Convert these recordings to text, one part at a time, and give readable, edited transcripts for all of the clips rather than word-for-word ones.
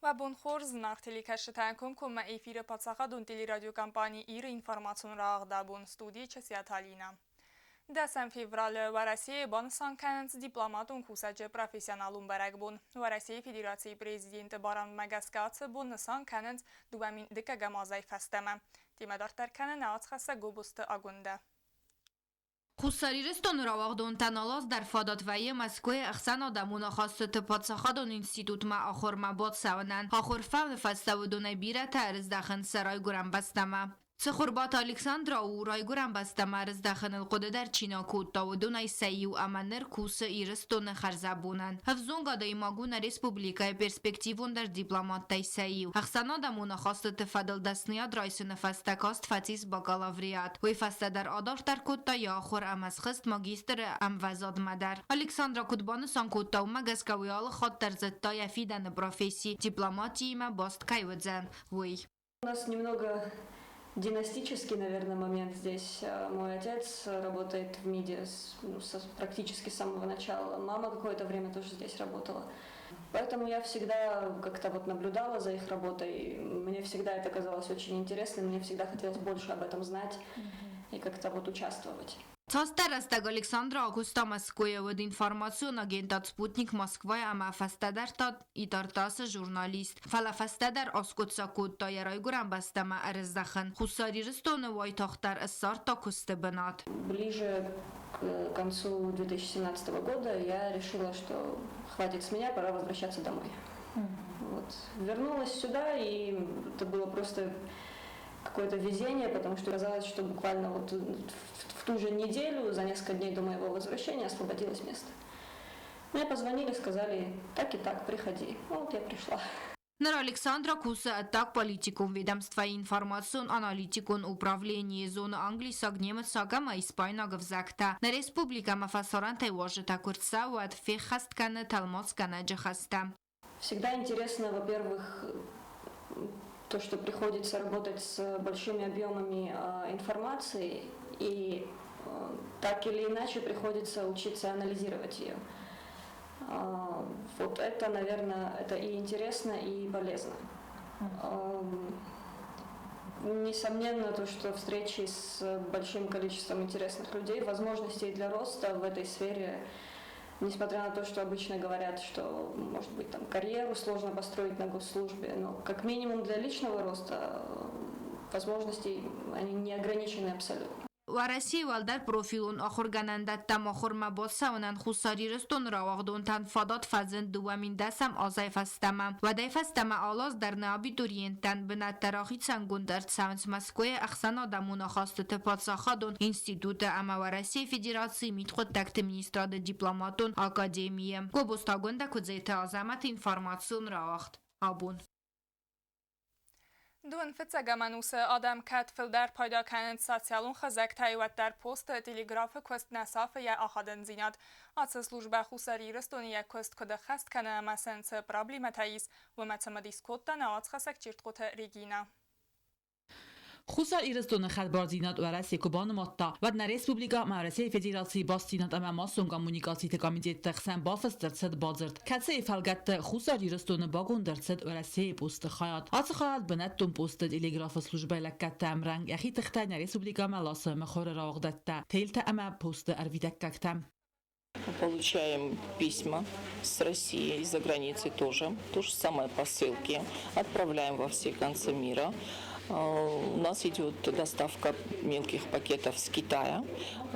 Уӕ бон хорз, зынаргъ телекӕсджытӕ! Комкоммӕ эфиры паддзахадон телерадиокомпани «Ир» информацион рауагъдабон студийы Часиаты Алинӕ. 10 февралы Уӕрӕсейы банысан кӕнынц дипломатон кусӕджы профессионалон бӕрӕгбон. Уӕрӕсейы Федерацийы президенты барамындмӕ гӕсгӕ ацы бон нысан кӕнынц 2012 азӕй фӕстӕмӕ. Темӕ дарддӕр кӕны нӕ уацхӕссӕг Гобозты Агуындӕ. Хуссар Ирыстоны рауагъдонтӕн алаз дӕр фадат вӕййы Мӕскуыйы ӕхсӕнадӕмон ахастыты паддзахадон институтмӕ ахуырмӕ бацӕуынӕн. Ахуыр фӕуыны фӕстӕ уыдонӕй бирӕтӕ ӕрыздӕхынц сӕ райгуырӕн бӕстӕмӕ. Цыхуырбаты Александра у, райгуырӕн бӕстӕмӕ ӕрыздӕхыныл хъуыды дӕр чи нӕ кодта, уыдонӕй сӕ иу ӕмӕ ныр кусы Ирыстоны хӕрзӕбонӕн. Ӕвзонг адӕймаг у нӕ республикӕйы перспективондӕр дипломаттӕй сӕ иу. Ӕхсӕнадӕмон ахастыты фӕдыл дӕсныйад райсыны фӕстӕ каст фӕцис бакалавриат. Уый фӕстӕ дӕр адарддӕр кодта йӕ ахуыр ӕмӕ схызт магистры ӕмвӕзадмӕ дӕр. Александра куыд банысан кодта, уымӕ гӕсгӕ уый алы хатт дӕр зыдта йӕ фидӕны професси дипломатиимӕ баст кӕй уыдзӕн, уый. У нас немного династический, наверное, момент здесь. Мой отец работает в МИДе ну, практически с самого начала. Мама какое-то время тоже здесь работала. Поэтому я всегда как-то вот наблюдала за их работой. Мне всегда это казалось очень интересным, мне всегда хотелось больше об этом знать и как-то вот участвовать. Цасдӕр рӕстӕг Александра акуыста Мӕскуыйы, уыд информацион агентад «Спутник Москвайы» ӕмӕ фӕстӕдӕр та ИТАРТАС-ы журналист. Фӕлӕ фӕстӕдӕр аскъуыддзаг кодта йӕ райгуырӕн бӕстӕмӕ ӕрыздӕхын. Хуссар Ирыстоны уайтагъддӕр ссардта куысты бынат. Ближе к концу 2017 года я решила, что хватит с меня, пора возвращаться домой. Вот. Вернулась сюда, и это было просто какое-то везение, потому что казалось, что буквально вот в ту же неделю, за несколько дней до моего возвращения, освободилось место. Мне позвонили, сказали, так и так, приходи. Ну, вот я пришла. Ныр Александра кусы ӕддагполитикон ведомствӕйы информацион-аналитикон управленийы зоны англисаг, немыцаг ӕмӕ испайнаг ӕвзӕгтӕ. Нӕ республикӕмӕ фӕсарӕнтӕй уазджытӕ куы рцӕуы, уӕд феххӕст кӕны тӕлмацгӕнӕджы хӕстӕ. Всегда интересно, во-первых, то, что приходится работать с большими объемами информации, и так или иначе приходится учиться анализировать ее. Вот это, наверное, это и интересно, и полезно. Несомненно, то, что встречи с большим количеством интересных людей, возможностей для роста в этой сфере, несмотря на то, что обычно говорят, что, может быть, там карьеру сложно построить на госслужбе, но как минимум для личного роста возможностей они не ограничены абсолютно. Уӕрӕсейы уӕлдӕр профилон ахуыргӕнӕндӕттӕм ахуырмӕ бацӕуынӕн Хуссар Ирыстоны рауагъдонтӕн фадат фӕзынд 2010 азӕй фӕстӕмӕ. Уӕдӕй фӕстӕмӕ алы аз дӕр нӕ абитуриенттӕн бынӕттӕ рахицӕнгонд ӕрцӕуынц Мӕскуыйы ӕхсӕнадӕмон ахастыты паддзахадон институты ӕмӕ Уӕрӕсейы Федерацийы мидхъуыддӕгты министрады дипломатон академийы. Гобозты Агуындӕ Куыдзеты Азӕмӕты информацион рауагъд абон. Дыууын фыццӕгӕм ӕнусы адӕм кӕд фылдӕр пайда кӕнынц социалон хызӕгтӕй, уӕддӕр посты, телеграфы куыст нӕ сафы йӕ ахадындзинад. Ацы службӕ Хуссар Ирыстоны йӕ куыст куыд ӕххӕст кӕны ӕмӕ сын цы проблемӕтӕ ис, уымӕ цымыдис кодта нӕ уацхӕссӕг Чертхъоты Регинӕ. Хуссар Ирыстоны хӕдбардзинад Уӕрӕсе куы банымадта, уӕд нӕ республикӕ ӕмӕ Уӕрӕсейы Федерацийы бастдзинад ӕмӕ массон коммуникациты комитетты хсӕн бафыст ӕрцыд бадзырд, кӕцыйы фӕлгӕтты Хуссар Ирыстоны багонд ӕрцыд Уӕрӕсейы посты хайад. Ацы хайад бынӕттон посты телеграфы службӕйы лӕггӕдтӕ ӕмрӕнг йӕхи тыхтӕй нӕ республикӕмӕ ласы мыхуыры рауагъдӕттӕ, телтӕ ӕмӕ посты ӕрвитӕггӕгтӕ. Получаем письма с России, из-за границы тоже, то же самое посылки. Отправляем во все концы мира. У нас идет доставка мелких пакетов с Китая.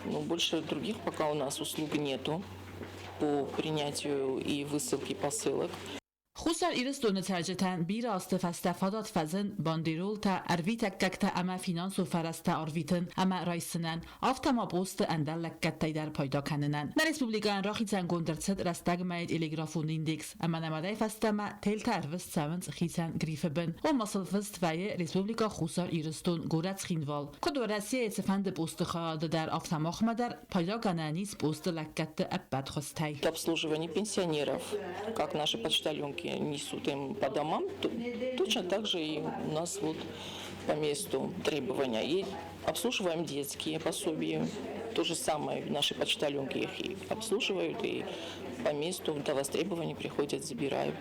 Но больше других пока у нас услуг нету по принятию и высылке посылок. Хуссар Ирыстоны цӕрджытӕн бирӕ азты фӕстӕ фадат фӕзынд бандеролтӕ, ӕрвитӕггӕгтӕ ӕмӕ финансон фӕрӕзтӕ арвитын ӕмӕ райсынӕн, афтӕ ма посты ӕндӕр лӕггӕдтӕй дӕр пайда кӕнынӕн. Нӕ республикӕйӕн рахицӕнгонд ӕрцыд рӕстӕгмӕйы телеграфон индекс ӕмӕ нӕмадӕй фӕстӕмӕ телтӕ ӕрвыст цӕуынц хицӕн грифы бын. Ома сыл фыст вӕййы Республикӕ Хуссар Ирыстон, горӕт Цхинвал. Куыд Уӕрӕсейы цыфӕнды посты хайады дӕр, афтӕ махмӕ дӕр пайдагӕнӕн ис посты лӕггӕдты ӕппӕт хуызтӕй. Обслуживание пенсионеров, как наши почтальонки несут им по домам, точно так же и у нас вот по месту требования. И обслуживаем детские пособия. То же самое наши почтальонки их и обслуживают, и по месту до востребования приходят, забирают.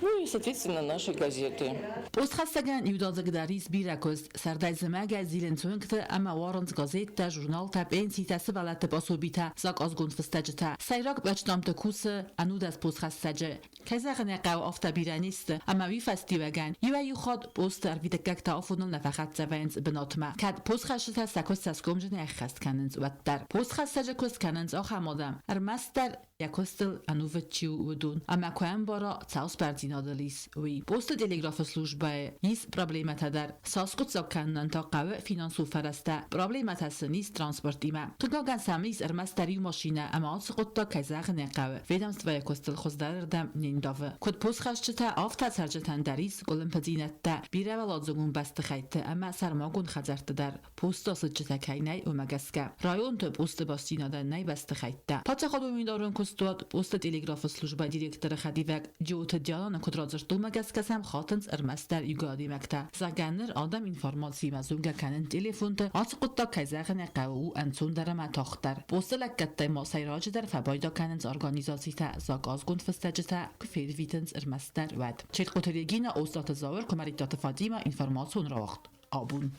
Ну и, соответственно, наши газеты. Постхӕссӕгӕн иудадзыгдӕр ис бирӕ куыст. Сӕрдӕй-зымӕгӕй зилынц уынгты ӕмӕ уарынц газеттӕ, журналтӕ, пенситӕ, сывӕллӕтты пособитӕ, закъазгонд фыстӕджытӕ. Сӕйраг почтамты кусы ӕнудӕс постхӕссӕджы. Кӕй зӕгъын ӕй хъӕуы, афтӕ бирӕ не сты, ӕмӕ уый фӕстиуӕгӕн иуӕй-иу хатт посты ӕрвитӕггӕгтӕ афоныл нӕ фӕхӕццӕ вӕййынц бынатмӕ. Кӕд постхӕсджытӕ сӕ куыст цӕсгомджынӕй ӕххӕст кӕнынц, уӕддӕр. Постхӕссӕджы куыст кӕнынц ахӕм адӕм, ӕрмӕстдӕр йӕ куыстыл ӕнувыд чи у, уыдон. Ӕмӕ куы ӕмбара, цас бӕрндзинадыл ис, уый. Посты телеграфы службӕйы ис проблемӕтӕ дӕр. Саскъуыддзаг кӕнынӕн та хъӕуы финансон фӕрӕзтӕ. Проблемӕтӕ сын ис транспортимӕ. Хъыгагӕн сӕм ис ӕрмӕстдӕр иу машинӕ ӕмӕ ацы хъуыддаг, кӕй зӕгъын ӕй хъӕуы, ведомствойы куыстыл хуыздӕрырдӕм не ндавы. Куыд постхӕсджытӕ, афтӕ цӕрджытӕн дӕр ис къуылымпыдзинӕдтӕ бирӕуӕладзыгон бӕстыхӕйтты ӕмӕ сӕрмагонд хӕдзӕртты дӕр. Посты асыччытӕ кӕй нӕй, уымӕ гӕсгӕ районты посты бастдзинадӕн нӕй бӕстыхӕйттӕ. Паддзахадон унитарон куыстуат посты телеграфы службӕйы директоры хӕдивӕг Джиоты Диананы куыд радзырдта, уымӕ гӕсгӕ сӕм хатынц ӕрмӕстдӕр иугай адӕймӕгтӕ. Зӕгъгӕ, ныр адӕм информациимӕ зонгӕ кӕнынц телефонты, ацы хъуыддаг, кӕй зӕгъын ӕй хъӕуы, у ӕнцондӕр ӕмӕ тагъддӕр. Посты лӕггӕдтӕй ма сӕйраджыдӕр фӕпайда кӕнынц организацитӕ, заказгонд фыстӕджытӕ куы фервитынц ӕрмӕстдӕр, уӕд. Четкъоты Регина, Остъаты Зауыр, Куымӕридтаты Фатимӕ, информацион рауагъд. Абон.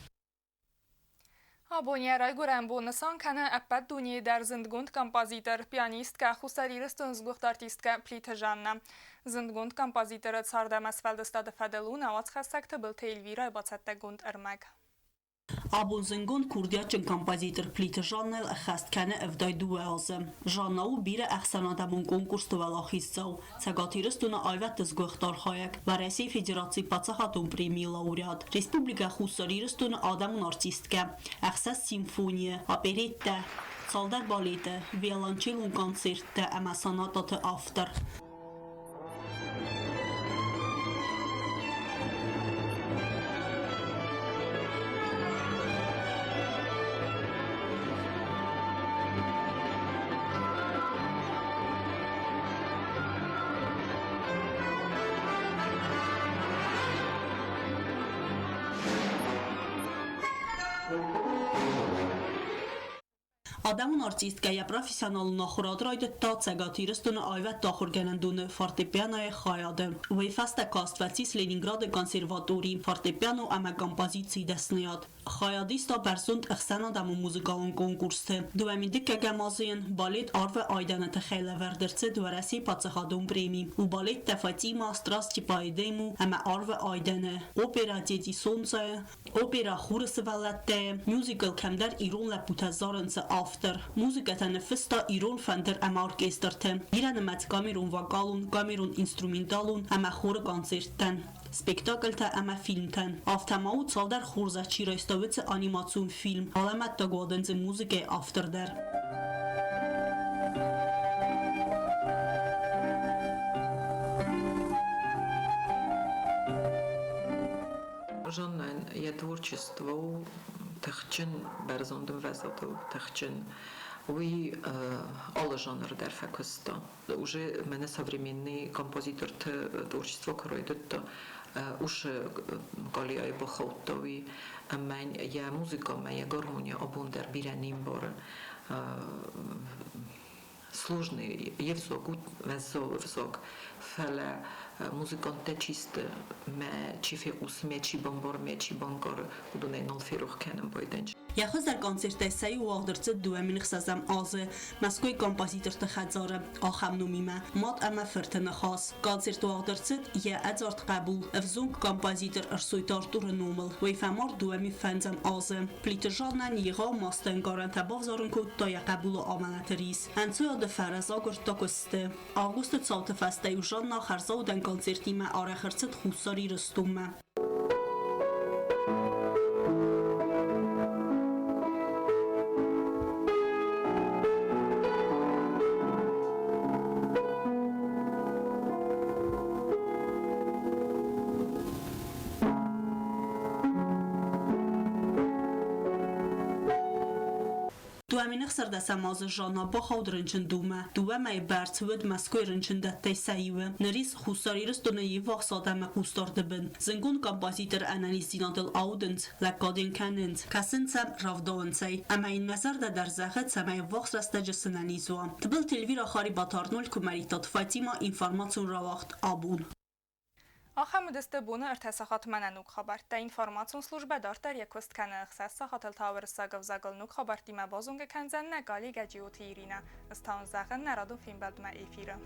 Абон йӕ райгуырӕн бон нысан кӕны ӕппӕт дунейы дӕр зындгонд композитор, пианисткӕ, Хуссар Ирыстоны сгуыхт артисткӕ Плиты Жаннӕ. Зындгонд композиторы цард ӕмӕ сфӕлдыстады фӕдыл у нӕ уацхӕссӕг Тыбылты Эльвирӕйы бацӕттӕгонд ӕрмӕг. Абон зындгонд курдиатджын композитор Плиты Жаннӕйыл ӕххӕст кӕны 72 азы. Жанна у бирӕ ӕхсӕнадӕмон конкурсты уӕлахиздзау, Цӕгат Ирыстоны аивӕдты сгуыхт архайӕг, Уӕрӕсейы Федерацийы паддзахадон премийы лауреат, Республикӕ Хуссар Ирыстоны адӕмон артисткӕ, ӕхсӕз симфонийы, опереттӕ, цалдӕр балеты, виолончелон концерттӕ ӕмӕ сонататы автор. Адӕмон артисткӕ йӕ профессионалон ахуырад райдыдта Цӕгат Ирыстоны аивӕдты ахуыргӕнӕндоны фортепианойы хайады. Уый фӕстӕ каст фӕцис Ленинграды консерваторийы фортепиано ӕмӕ композицийы дӕсныйад. Хайад иста бӕрзонд ӕхсӕнадӕмон музыкалон конкурсты. 2002 азы йын балет Арвы айдӕны тыххӕй лӕвӕрд ӕрцыд Уӕрӕсейы паддзахадон преми. У балеттӕ Фатима, Страсти по Эдему ӕмӕ Арвы айдӕны, оперӕ Дети солнца, оперӕ Хуры сывӕллӕттӕ, мюзикл Кӕмдӕр ирон лӕппутӕ зарынц-ы автор. Музыкӕтӕ ныффыста ирон фӕндыр ӕмӕ оркестрты, бирӕнымӕц камерон вокалон, камерон инструменталон ӕмӕ хоры концерттӕн. Спектакльтӕ ӕмӕ фильмтӕн. Афтӕ ма у цалдӕр хорзӕх чи райста, уыцы анимацион фильм Алӕмӕттаг уадындзы музыкӕйы автор дӕр. Жаннӕн йӕ творчество у тыхджын, бӕрзонд ӕмвӕзадыл тыхджын. Уый алы жанры дӕр фӕкуыста. Уже мӕнӕ современный композиторты творчество куы райдыдта, усы къалиайы бахаудта уый, ӕмӕ йӕ музыкӕмӕ, йӕ гармония абон дӕр бирӕ не мбары. Сложный йе взаг у уӕззау ӕвзаг, фӕлӕ музыканттӕ чи сты, мӕ чи фехъусы, мӕ чи бамбары, мӕ чи банкъары, уыдонӕй нал ферох кӕнын байдайынц. Йӕ хуыздӕр концерттӕй сӕ иу уагъд ӕрцыд 2006 азы Мӕскуыйы композиторты хӕдзары ахӕм номимӕ Мад ӕмӕ фырты ныхас. Концерт уагъд ӕрцыд йӕ ӕдзард хъӕбул, ӕвзонг композитор Ӕрсойты Артуры номыл. Уый фӕмард 2005 азы. Плиты Жаннӕн егъау мастӕнгарӕнтӕ бавзарын кодта йӕ хъӕбулы амӕлӕты рис. Ӕнцойады фӕрӕз агуырдта куысты. Августы цауты фӕстӕ-иу Жанна хӕрзаудӕн концертимӕ арӕх ӕрцыд Хуссар Ирыстонмӕ. 2016 азы Жанна бахауд рынчындонмӕ. Дыууӕ мӕйы бӕрц уыд Мӕскуыйы рынчындӕттӕй сӕ иуы. Ныр ис Хуссар Ирыстоны ивгъуыд адӕмы хъусдарды бын. Зынгон композитор ӕнӕниздзинадыл аудынц, лӕггад ын кӕнынц, кӕсынц ӕм, рӕвдауынц ӕй. Ӕмӕ йын мӕ зӕрдӕ дӕр зӕгъы, цӕмӕй ӕввахс рӕстӕджы сынӕниз уа. Тыбылты Эльвира Харибаты Арнольд, Куымӕридтаты Фатимӕ, информацион рауагъд «Абон». Ахӕм уыдысты боны 3 сахатмӕ нӕ ног хабӕрттӕ. Информацион службӕ дарддӕр йӕ куыст кӕны. 6 сахатыл та уырыссаг ӕвзагыл ног хабӕрттимӕ базонгӕ кӕндзӕн нӕ коллегӕ Джиоты Иринӕ. Ӕз та уын зӕгъын, нӕ радон фембӕлдмӕ эфиры.